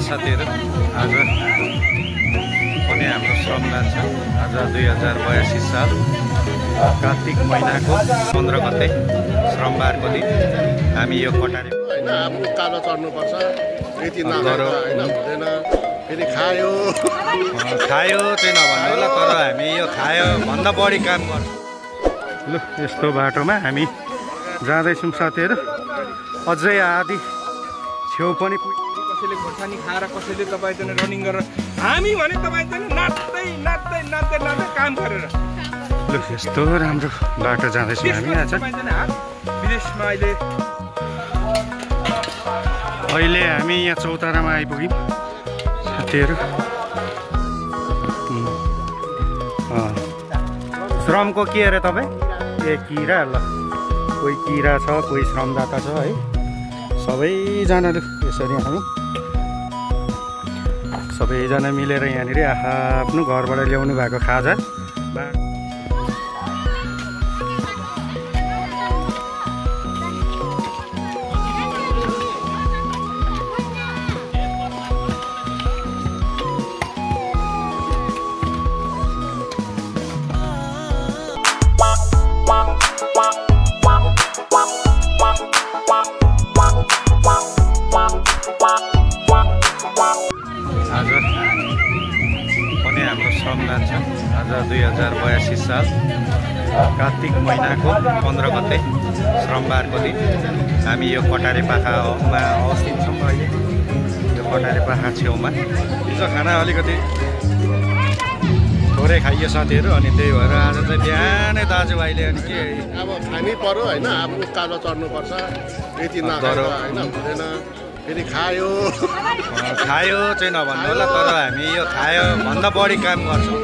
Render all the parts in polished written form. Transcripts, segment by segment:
साथीहरु आज पनि हाम्रो श्रमदान छ। आज 2082 साल कार्तिक महिनाको 15 गते श्रमबारको दिन हामी यो कटारे हैन आफ्नो कालो चढ्नु पर्छ। यति नगर हैन हुँदैन। फेरि खायो चाहिँ नभन्नु होला, तर हामी यो खायो भन्दा बढी काम गर्छ। ल यस्तो बाटोमा हामी जाँदैछौँ साथीहरु। अझै आधी छेउ पनि कसैले खोर्सानी खाएर कसैले तपाईँ रनिङ गरेर हामी भने तपाईँ नाच्दै नाच्दै नाच्दै नाच्दै काम गरेर ल यस्तो राम्रो बाटो जाँदैछौँ हामी आज। विदेशमा अहिले हामी यहाँ चौतारामा आइपुग्यौँ साथीहरु। श्रमको के अरे तपाईँ ए किरा ल कोही किरा छ कोही श्रमदाता छ है। सबैजनाले यसरी हामी सबैजना मिलेर यहाँनिर आफ्नो घरबाट ल्याउनु भएको खाजा आज 2082 साल कार्तिक महिनाको 15 गते श्रमबारको दिन हामी यो कटारे पाखामा अवस्थित छौँ। अहिले यो कटारे पाखा छेउमा हिजो खाना अलिकति थोरै खाइयो साथीहरु, अनि त्यही भएर आज चाहिँ बिहानै दाजुभाइले अनि के अब खानै पर्यो हैन। आफ्नो कालो चढ्नु पर्छ। यति नगर हैन हुँदैन। फेरि खायो चाहिँ नभन्नु होला, तर हामी यो खायो भन्दा बढी काम गर्छौँ।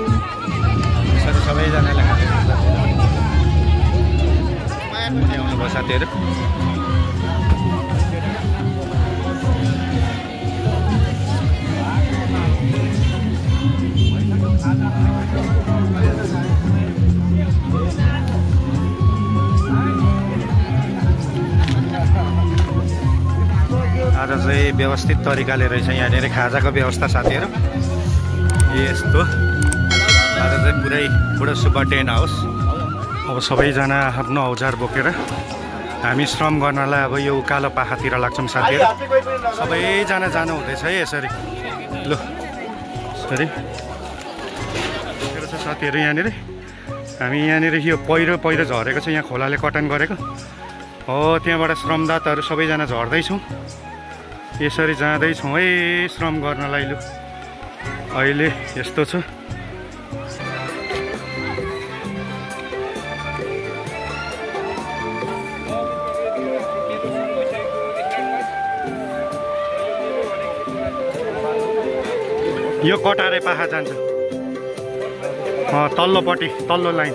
सबैजनाले आउनुभयो साथीहरु। आज चाहिँ व्यवस्थित तरिकाले रहेछ यहाँनिर खाजाको व्यवस्था साथीहरु। यस्तो आज चाहिँ पुरै बुढो सुब्बा टेन्ट हाउस। अब सबैजना आफ्नो औजार बोकेर हामी श्रम गर्नलाई अब यो उकालो पाखातिर लाग्छौँ साथीहरु। सबैजना जानु हुँदैछ है यसरी। ल यसरी छ साथीहरु यहाँनिर। हामी यहाँनिर यो पहिरो झरेको छ, यहाँ खोलाले कटान गरेको हो। त्यहाँबाट श्रमदाताहरू सबैजना झर्दैछौँ। यसरी जाँदैछौँ है श्रम गर्नलाई। लु अहिले यस्तो छ। यो कटारे पाखा जान्छ तल्लोपट्टि तल्लो लाइन।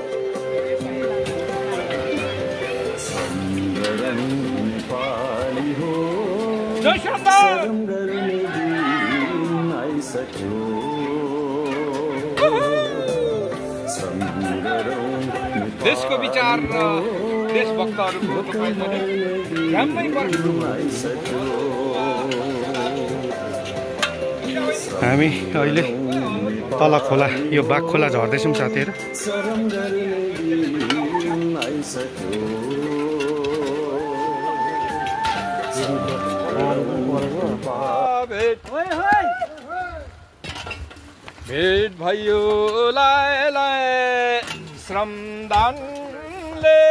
देशको विचार र देशभक्तहरूको हामी अहिले तल खोला यो बाघ खोला झर्दैछौँ साथीहरु। भेट भयो लाए श्रमदानले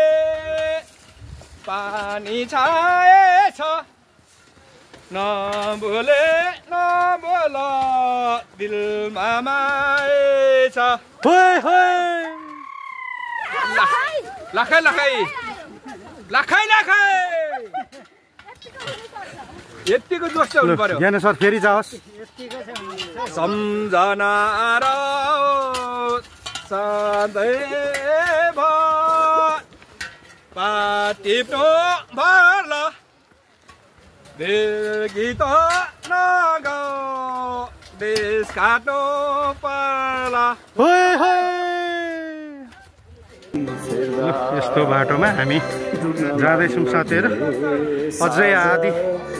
पानी छाएछ। नबोले नबोल दिलमा माएछ। लाखै यतिको जोस चाहिँ हुनु पर्यो। यहाँ सर फेरि जाओस्। सम्झना र सदैव पाटिप्नो भर्ल गीत नगाऊ देश काट्नु पर्ला। यस्तो बाटोमा हामी जाँदैछौँ साथीहरु। अझै आधी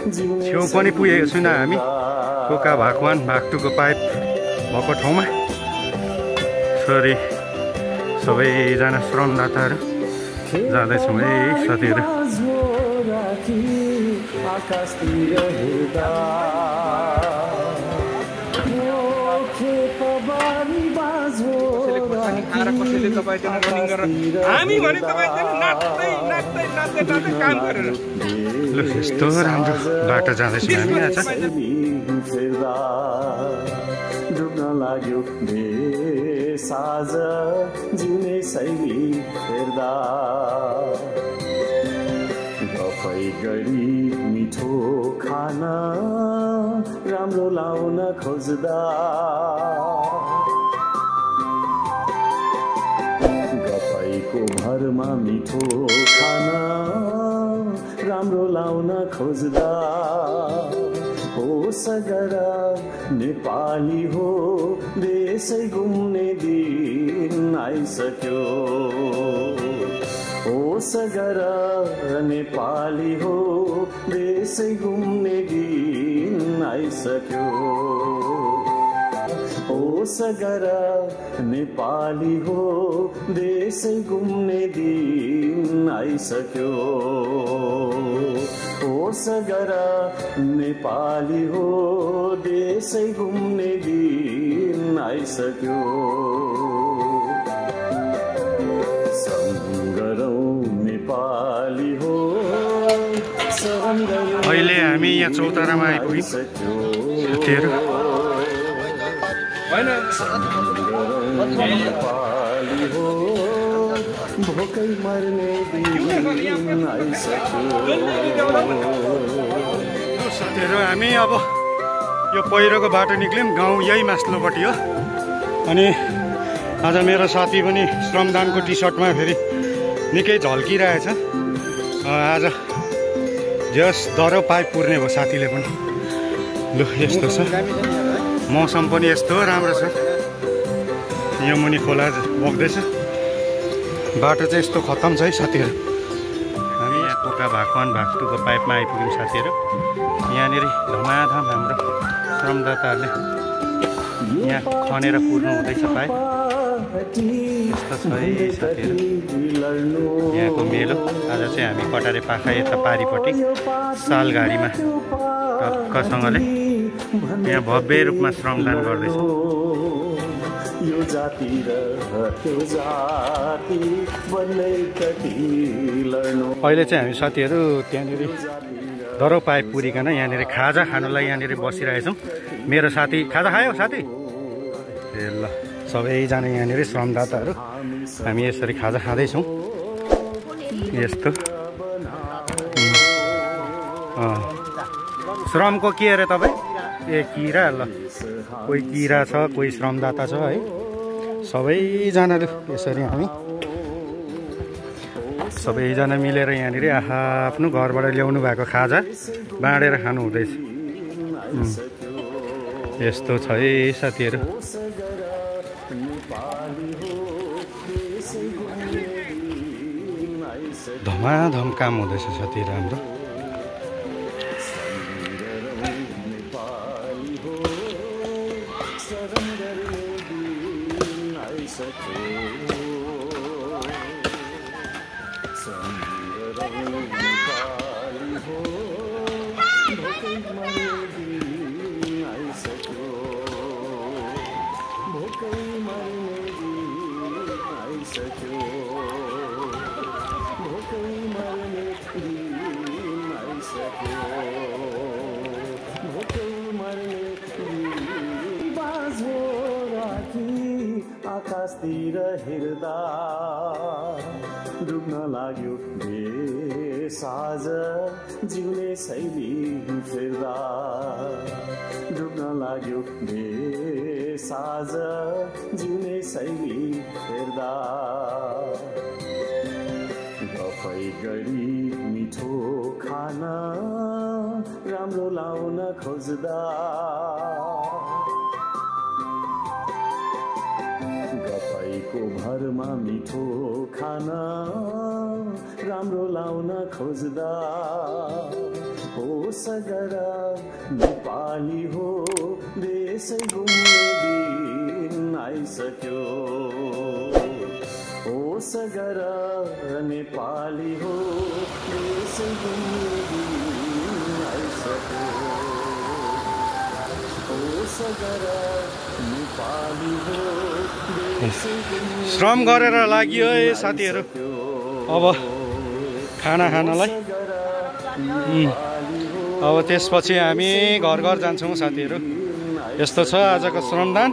छेउ पनि पुगेको छैन हामी। कोका भाग 1 भाग 2 को पाइप भएको ठाउँमा सरी सबैजना श्रमदाताहरू जाँदैछौँ है साथीहरू। कसैले तपाईँ रनिङ गरेर हामी भने तपाईँ नाच्दै नाच्दै नाच्दै नाच्दै काम गरेर ल यस्तो राम्रो बाटो जाँदैछौँ हामी आज। डुब्न लाग्यो साँझ जिउने शैली फेर्दा गफै गरी मिठो खाना राम्रो लाउन खोज्दा गफैको भरमा मिठो खाना राम्रो लाउन खोज्दा हो सगर नेपाली हो देशै घुम्ने दिन आइसक्यो। हो सगर नेपाली हो देशै घुम्ने दिन आइसक्यो। हो सगर नेपाली हो देशै घुम्ने दिन आइसक्यो। हो सगर नेपाली हो देशै घुम्ने दिन आइसक्यो। सङ्गरौँ नेपाली हो अहिले हामी यहाँ चौतारामा आइपुग्यौँ साथीहरू। नेपाली हो भोकै मर्ने दिन आइसक्यो। साथीहरू हामी अब यो पहिरोको बाटो निक्ल्यौँ। गाउँ यही मास्लोपट्टि हो। अनि आज मेरो साथी पनि श्रमदानको टी सर्टमा फेरि निकै झल्किरहेछ। आज जस दह्रो पाइप पुर्ने भयो साथीले पनि। लु यस्तो छ मौसम पनि यस्तो राम्रो छ। यहाँ मुनि खोला बग्दैछ। बाटो चाहिँ यस्तो खत्तम छ है साथीहरू। हामी यहाँ कोका भाग 1 भाग 2 को पाइपमा आइपुग्यौँ साथीहरू। यहाँनिर धमाधम हाम्रो श्रमदाताहरूले यहाँ खनेर पुर्नु हुँदैछ पाइप। यस्तो छ है साथीहरू यहाँको मेलो। आज चाहिँ हामी कटारे पाखा यता पारिपट्टि सालघारीमा टक्कसँगले यहाँ भव्य रूपमा श्रमदान गर्दैछौँ। यो जाति र त्यो जाति अहिले चाहिँ हामी साथीहरू त्यहाँनिर दह्रो पाइप पुरिकन यहाँनिर खाजा खानुलाई यहाँनिर बसिरहेछौँ। मेरो साथी खाजा खायो साथी? ए ल सबैजना यहाँनिर श्रमदाताहरू हामी यसरी खाजा खाँदैछौँ। यस्तो श्रमको के अरे तपाईँ? ए किरा ल कोही किरा छ कोही श्रमदाता छ है। सबैजनाले यसरी हामी सबैजना मिलेर यहाँनिर आफ्नो घरबाट ल्याउनु भएको खाजा बाँडेर खानु हुँदैछ। यस्तो छ है साथीहरू। धमाधम काम हुँदैछ साथीहरू हाम्रो। आकाशतिर हेर्दा डुब्न लाग्यो साँझ जिउने शैली फेर्दा डुब्न लाग्यो साँझ जिउने शैली फेर्दा गफै गरी मिठो खाना राम्रो लाउन खोज्दा गफैको भरमा मिठो खाना राम्रो लाउन खोज्दा हो सगरा नेपाली हो देशै घुम्ने दिन आइसक्यो हो सगरा नेपाली हो देशै घुम्ने दिन आइसक्यो हो सगरा नेपाली हो देशै घुम्ने श्रम गरेर लाग्यो है साथीहरू अब खाना खानलाई अब त्यसपछि हामी घर घर जान्छौँ साथीहरू यस्तो छ आजको श्रमदान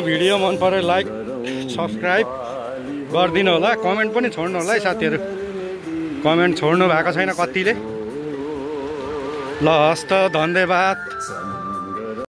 भिडियो मन पऱ्यो लाइक सब्सक्राइब गरिदिनु होला कमेन्ट पनि छोड्नु होला है साथीहरू कमेन्ट छोड्नु भएको छैन कतिले ल हस्त धन्यवाद।